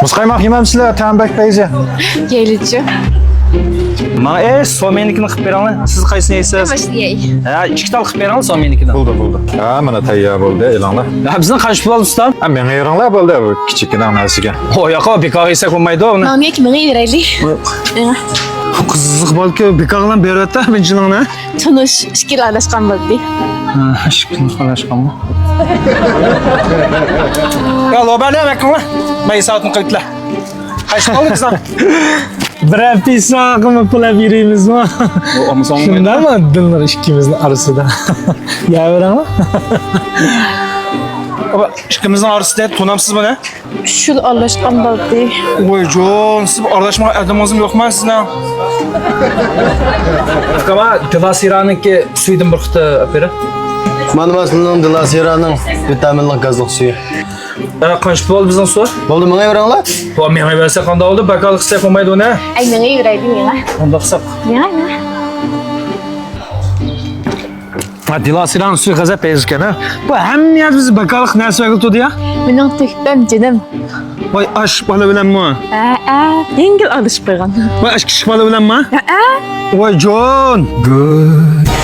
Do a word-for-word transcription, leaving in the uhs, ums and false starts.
مۇز قايماق يېمەمسىلەر؟ تەم بەك پەيزى. يەيلىچۇ. ماڭا ئەي سومېنىكىنى قىلىپ بېرىڭلار. سىز قايسىنى يەيسىز؟ ماشىنى يەي. ھە، ئىككى تال قىلىپ بېرىڭلار سومېنىكىنى. بولدى، بولدى. ھە، مانا تەييار بولدى، ئېلىڭلار. ھە، بىزنىڭ قانچە پۇل ئالدى ئۇستام؟ ھە، مېڭىۋېرىڭلار بولدى، بۇ كىچىككىنە نەرسىگە. ھو، ياق، بىكارغا يېسەك بولمايدۇ بۇنى. ماڭا نېمە مېڭىۋېرەيلى. قىزىق بالىكى بىكارغا بېرىۋەتتى بىنچىلىڭنى. تونۇش ئىككىلا ئاداشقان بولدى. ھە، ئىككىلا ئاداشقانمۇ؟ يا، لوبەرنى ئەمەكىڭلار. مەن ھېسابىنى قىلىپلا. قايسى قالدى قىزلار؟ بىرەر پىساقىمۇ پۇل ئەپ يۈرىمىزمۇ؟ شۇنداقمۇ؟ دىلنۇر ئىككىمىزنىڭ ئارىسىدا. يا، بىرەڭلار. ئىككىمىزنىڭ ئارىسىدا تونامسىز بۇنى؟ شۇ ئارىلاشقان بولدى. ۋاي جون، سىز ئارىلاشمىغان ئادىمىڭىزمۇ يوقما سىزنىڭ؟ ئۇكام، دىلاسىرانىڭكى سۈيىدىن بىر قۇتا ئەپ بېرىڭ. مانا، مانا سىلىنىڭ دىلاسىرانىڭ ۋىتامىنلىق گازلىق سۈيى. ھە، قانچە پۇل بولدى بىزنىڭ سۇ؟ بولدى، مېڭىۋېرىڭلار. بۇ مېڭىۋەرسە قانداق بولدى؟ بىكارلىق قىلساق بولمايدۇ نە؟ ئەي، مېڭىۋېرەيلى، مېڭە. ئۇنداق قىلساق. مېڭە، مېڭە. ھە، دىلاسىرانىڭ سۈيى غەزەپ پەيزى ئىكەن، ھە؟ بۇ ھەممە يەردە بىز بىكارلىق نەرسە بەرگىلى تۇردى يا. مېنىڭ تۆھپەم جېنىم. ۋاي، ئاش بالا بىلەنمۇ؟ ھە، ھە، يەڭگىل ئادىشىپ قويغان. ۋاي، ئاش كىچىك بالا بىلەنمۇ؟ ھە، ھە. ۋاي جون. گۈل.